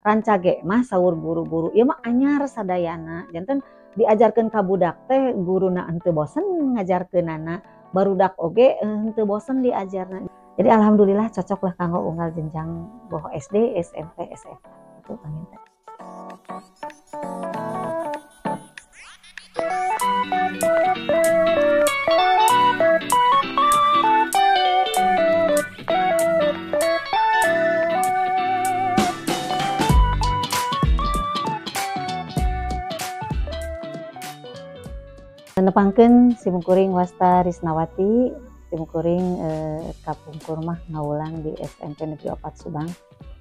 Rancage mah saur guru-guru ieu mah anyar sadayana, janten diajarkeun ka budak teh guruna henteu bosen ngajarkeunana, barudak oge henteu bosen diajarna. Jadi alhamdulillah cocok lah kanggo unggal jenjang boh SD, SMP, SMA gitu panginten. Nepangkeun simkuring wasta Risnawati, simkuring kapungkur mah ngawulang di SMP Negeri 4 Subang,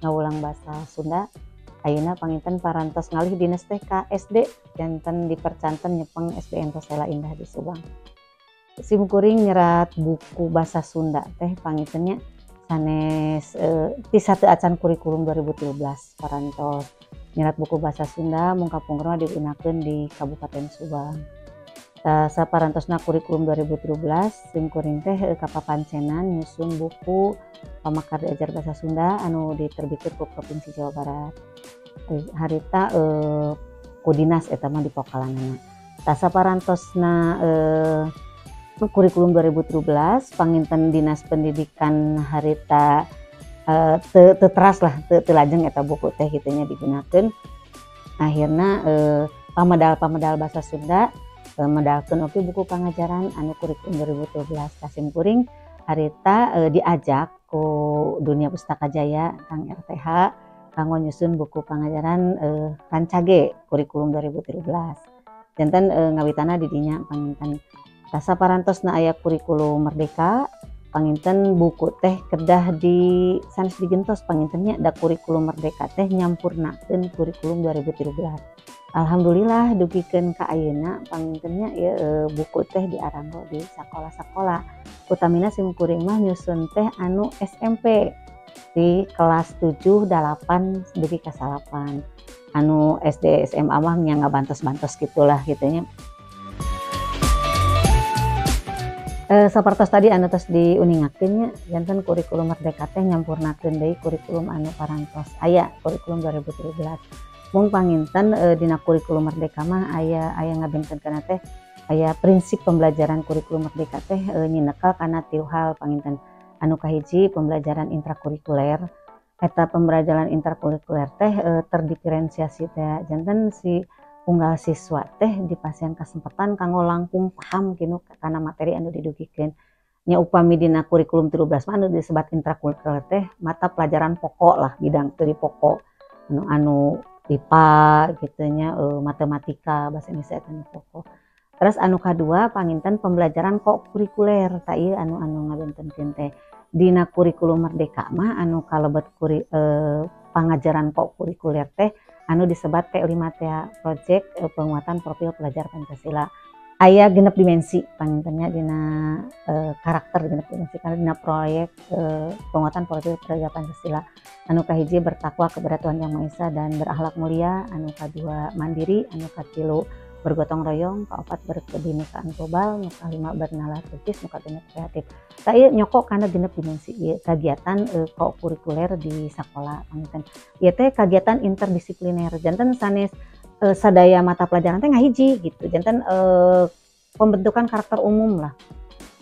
ngawulang bahasa Sunda. Ayeuna panginten parantos ngalih dinas teh ka SD, janten dipercanten nyepeng SDN Rosela Indah di Subang. Simkuring nyerat buku bahasa Sunda teh pangintennya sanes ti sateu acan kurikulum 2013 parantos nyerat buku bahasa Sunda mung kapungkur mah digunakeun di Kabupaten Subang. Saparantosna kurikulum 2013 simkuring teh kapapancenan nyusun buku Pamakar Diajar Bahasa Sunda anu diterbitkeun ku Provinsi Jawa Barat. Harita ku dinas eta mah dipokalanana. Tah saparantosna kurikulum 2013 panginten Dinas Pendidikan harita teu teras lah, teu lajeng eta buku teh kitu nya digunakeun. Akhirna pamedal-pamedal bahasa Sunda medalkeun oge buku pangajaran anu kurikulum 2013. Kasim kuring harita diajak ku Dunia Pustaka Jaya Kang RTH kanggo nyusun buku pangajaran Rancage kurikulum 2013. Janten ngawitana di dinya panginten. Tah saparantosna aya kurikulum Merdeka panginten buku teh kedah di sanes digentos pangintennya da kurikulum Merdeka teh nyampurnakeun kurikulum 2013. Alhamdulillah dugikeun ka ayeuna pangintennya ya, buku teh diaranggo di sakola-sakola. Utamina simkuring mah nyusun teh anu SMP di kelas 7, 8 dugi ka 9. Anu SD, SMA mah nya ngabantos-bantos gitulah gitunya. Sapertos tadi anu tos diuningakeun nya, janten kurikulum Merdeka teh nyampurnakeun deui kurikulum anu parantos aya kurikulum 2013. Mung panginten dina kurikulum Merdeka mah aya ngabentenkeun teh aya prinsip pembelajaran kurikulum Merdeka teh nyinekal kana tilu hal panginten. Anu kahiji pembelajaran intrakurikuler. Eta pembelajaran intrakurikuler teh terdiferensiasi teh, janten si unggal siswa teh dipasihan kesempatan kanggo langkung paham kinu kana materi anu didugikeun. Nya upami dina kurikulum 13 mah anu disebat intrakurikuler teh mata pelajaran pokok lah, bidang teu pokok anu IPA gitu nya, matematika, bahasa Indonesia eta nu pokok. Terus anu kadua panginten pembelajaran kokurikuler, tah ieu anu ngabentenkeun teh. Dina kurikulum Merdeka mah anu kalebet pangajaran kokurikuler teh anu disebat P5 teh, project penguatan profil pelajar Pancasila. Aya genep dimensi pangintennya dina karakter genep dimensi karena dina proyek penguatan profil pelajar Pancasila. Anu kahiji bertakwa kepada Tuhan Yang Maha Esa dan berakhlak mulia, anu kadua mandiri, anu katilu bergotong royong, kaopat berkebinekaan global, nu kalima bernalar kritis, nu kagenep kreatif. Tah ieu nyokok kana genep dimensi ieu kegiatan kokurikuler di sakola panginten. Ieu teh kegiatan interdisipliner, janten sanes sadaya mata pelajaran teh ngahiji gitu, janten pembentukan karakter umum lah.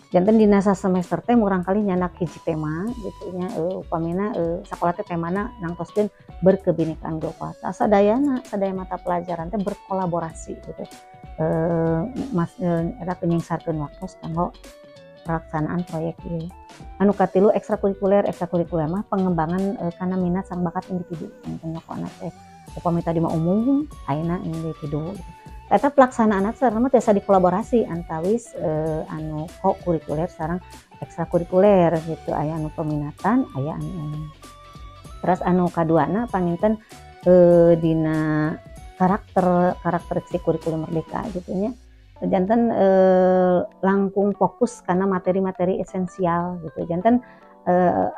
Janten dina sasemester teh murangkalih nyanak hiji tema gitu nya, upamina sakola teh temana nangtoskeun berkebinekaan global. Tah sadayana sadaya mata pelajaran teh berkolaborasi gitu. Eta nyengsarkeun waktos kanggo pelaksanaan proyek ieu. Anu katilu ekstrakurikuler, ekstrakurikuler mah pengembangan kana minat sareng bakat individu. Janten nyokona teh upami tadi mah umum, ayeuna individu gitu. Eta pelaksanaan sareng mah tiasa dikolaborasi antawis anu kokurikuler sareng ekstrakurikuler gitu, aya anu peminatan, aya anu umum. Terus anu kaduana panginten dina karakteristik kurikulum Merdeka gitu nya. Janten langkung fokus karena materi-materi esensial gitu. Janten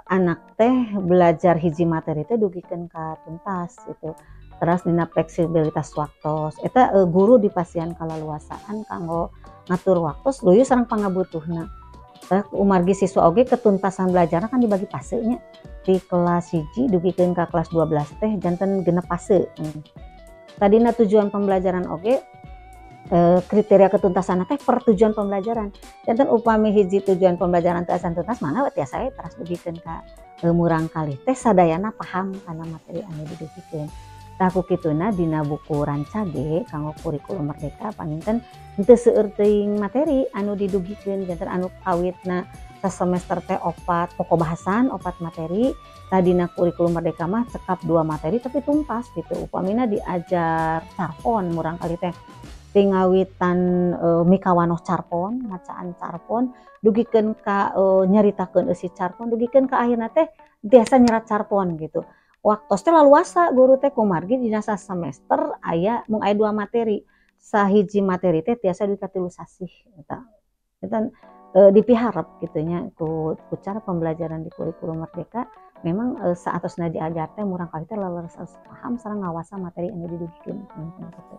anak teh belajar hiji materi teh dugikeun ka tuntas gitu. Terus dina fleksibilitas waktos eta guru dipasihan kalaluasaan kanggo ngatur waktos luyu sareng pangabutuhna. Umargi siswa oge ketuntasan belajarna kan dibagi fasenya di kelas 1 dugikeun ka kelas 12 teh janten genep fase. Tadina tujuan pembelajaran oge kriteria ketuntasan teh per tujuan pembelajaran. Janten upami hiji tujuan pembelajaran teu acan tuntas mangga we tiasa we teras dugikeun ka murang kalih teh sadayana paham kana materi anu didugikeun. Tah ku kituna dina buku Rancage kanggo kurikulum merdeka panginten henteu seueur teuing materi anu didugikeun, janten anu kawitna sasemester teh 4 pokok bahasan, 4 materi. Tadina kurikulum merdeka mah cekap 2 materi tapi tuntas gitu. Upamina diajar carpon murang kali teh tingawitan mikawanoh carpon, macaan carpon dugikeun ka nyaritakeun eusi carpon dugikeun ka akhirna teh tiasa nyerat carpon gitu. Waktos teh laluasa guru teh kumargi dina sasemester aya mung aya 2 materi. Sahiji materi teh tiasa dugi ka 3 sasih eta. Eta dipiharep kitu nya ku cara pembelajaran di kurikulum merdeka memang saatosna diajar teh murang kali teh laleres paham sareng ngawasa materi anu didugikeun gitu.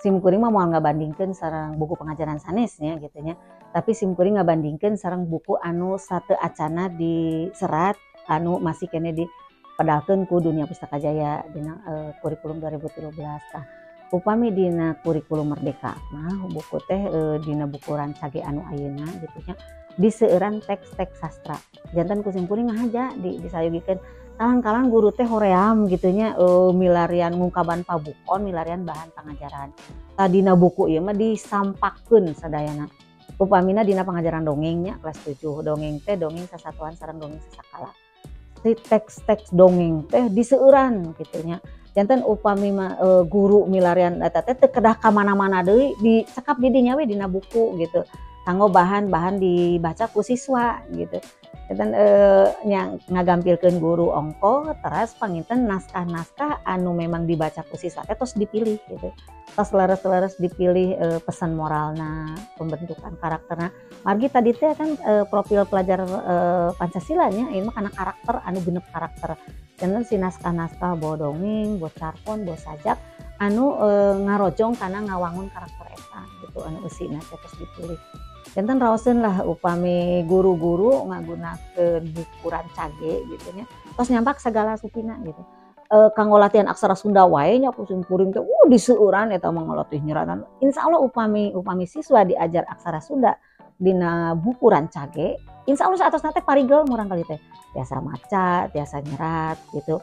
Sim kuring mah moal ngabandingkeun sareng buku pengajaran sanes nya gitu nya. Tapi sim kuring ngabandingkeun sareng buku anu sateu acana diserat anu masih keneh dipedalkeun ku Dunia Pustaka Jaya dina kurikulum 2013. Tah upami dina kurikulum merdeka mah buku teh dina buku Rancage anu ayeuna gitu nya diseueuran teks-teks sastra. Janten ku sim kuring ngahaja disayogikeun kalang-kalang guru teh hoream gitu nya milarian ngungkaban pabukon, milarian bahan pangajaran. Tadina buku ieu mah disampakeun sadayana. Upamina dina pangajaran dongengnya kelas 7, dongeng teh dongeng sasatuan sareng dongeng sasakala. Si teks-teks dongeng teh diseueuran gitu nya. Janten upami guru milarian eta teh teu kedah ka mana-mana deui, dicekap di dinya we dina buku gitu. Kanggo bahan-bahan dibaca ku siswa gitu. Janten nya ngagampilkeun guru ongko teras panginten naskah-naskah anu memang dibaca ku siswa teh tos dipilih gitu. Tos leres-leres dipilih pesan moralna, pembentukan karakterna. Margi tadi teh kan profil pelajar Pancasila nya ieu mah kana karakter anu genep karakter. Janten si naskah-naskah boh dongeng, boh carpon, boh sajak anu ngarojong kana ngawangun karakter eta gitu anu eusina teh tos dipilih. Janten raoseun lah upami guru-guru ngagunakeun buku Rancage gitu nya tos nyampak sagala supina gitu. Kanggo latihan aksara Sunda wae nya ku sim kuring teh diseueuran eta mah ngalatih nyeratan. Insyaallah upami siswa diajar aksara Sunda dina buku Rancage, insyaallah saatosna teh parigel murang kali teh tiasa maca, tiasa nyerat gitu.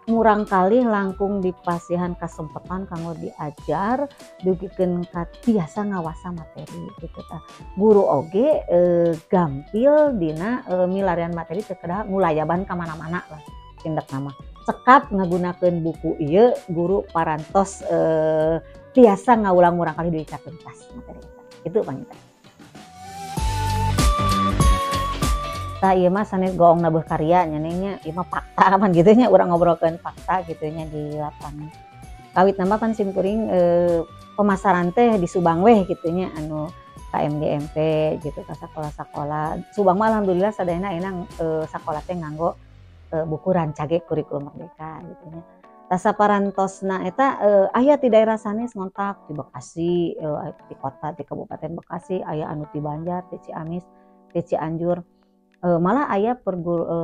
Murang kali langkung dipasihan kasempatan kanggo diajar dugikeun ka tiasa ngawasa materi gitu tah. Guru oge gampil dina milarian materi teu kedah ngulayaban ka mana-mana lah tindak nama. Cekap ngagunakeun buku ieu guru parantos tiasa ngawulang murang kali dugi ka tuntas materi eta. Itu panginten. Tah ieu mah sanes goong nabeuh karya nya neng nya, ieu mah fakta pan kitu nya urang ngobrolkeun fakta kitu nya di lapangan. Kawit nama pan sim kuring pemasaran teh di Subang weh kitu nya anu KMGMP gitu ka sakola-sakola. Subang mah alhamdulillah sadayana ayeuna sakola teh nganggo buku Rancage kurikulum merdeka gitu nya. Tah saparantosna eta aya ti daerah sanes ngontak di Bekasi, di kota di Kabupaten Bekasi, aya anu ti Banjar, ti Ciamis, ti Cianjur. Malah aya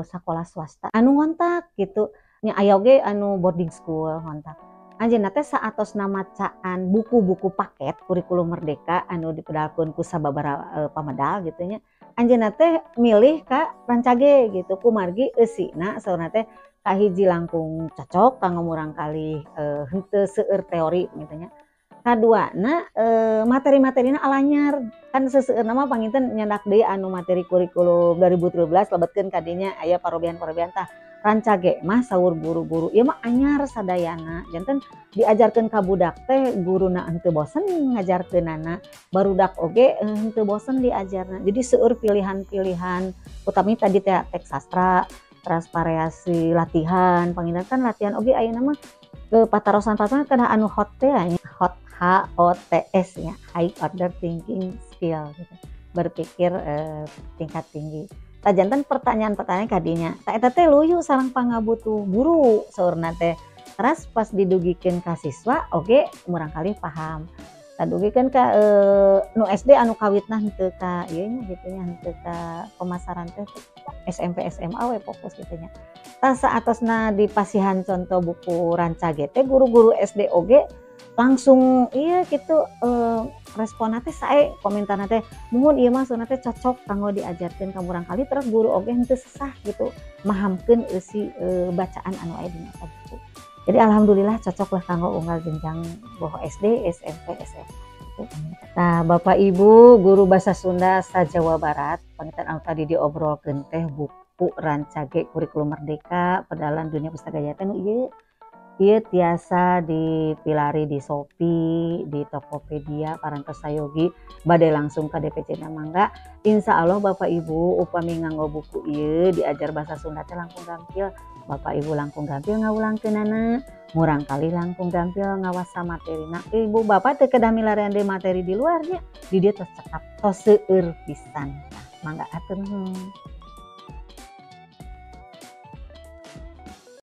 sakola swasta anu ngontak gitu nya, aya oge anu boarding school ngontak. Anjeunna teh saatosna macaan buku-buku paket kurikulum merdeka anu dipedalkeun ku sababaraha pamedal gitu nya. Anjeunna teh milih ka Rancage gitu kumargi eusina saurna teh kahiji langkung cocok kanggo murang kali henteu seueur teori gitu nya. Kaduana materi-materina alanyar kan seseueurna mah panginten nyandak deui anu materi kurikulum 2013 lebetkeun ka dinya aya parobihan-parobihan. Tah Rancage mah saur guru-guru ieu mah anyar sadayana, janten diajarkeun ka budak teh guruna henteu bosen ngajarkeunana, barudak oge henteu bosen diajarna. Jadi seueur pilihan-pilihan utami tadi teh teks sastra, teras variasi latihan panginten kan latihan oge ayeuna mah patarosan-patarosan kedah anu hot teh nya, hot H O T S nya, high order thinking skill gitu, berpikir tingkat tinggi. Tah janten pertanyaan-pertanyaan kadinya tah eta teh luyu sareng pangabutuh guru saurna teh. Teras pas didugikeun ka siswa oge murang kali paham. Tah dugikeun ka nu SD anu kawitna henteu ka ieu nya gitu nya, henteu ka pemasaran teh SMP SMA we fokus gitu nya. Tah, saatosna dipasihan contoh buku Rancage teh, guru-guru SD oge langsung iya gitu, responna teh sae, komentarna teh, "Muhun, ieu mah saurna teh cocok kanggo diajarkeun ka murangkalih," terus guru oge henteu sesah gitu mahamkeun eusi bacaan anu aya dina eta buku. Jadi alhamdulillah cocok lah kanggo unggal jenjang, boh SD, SMP, SMA gitu. Nah, Bapak Ibu guru bahasa Sunda sa Jawa Barat, panginten anu tadi diobrolkeun teh buku Rancage Kurikulum Merdeka Pedalan Dunia Pustaka Jaya teh nu ieu. Ieu tiasa dipilari di Shopee, di Tokopedia, parantos sayogi, bade langsung ka DPC na mangga. Insya Allah Bapak Ibu upami nganggo buku ieu diajar bahasa Sunda teh langkung gampil. Bapak Ibu langkung gampil ngawulangkeunana, murangkalih langkung gampil ngawasa materina. Ibu bapak teu kedah milarian deui materi di luar nya, di dieu tos cekap, tos seueur pisan. Mangga, hatur nuhun.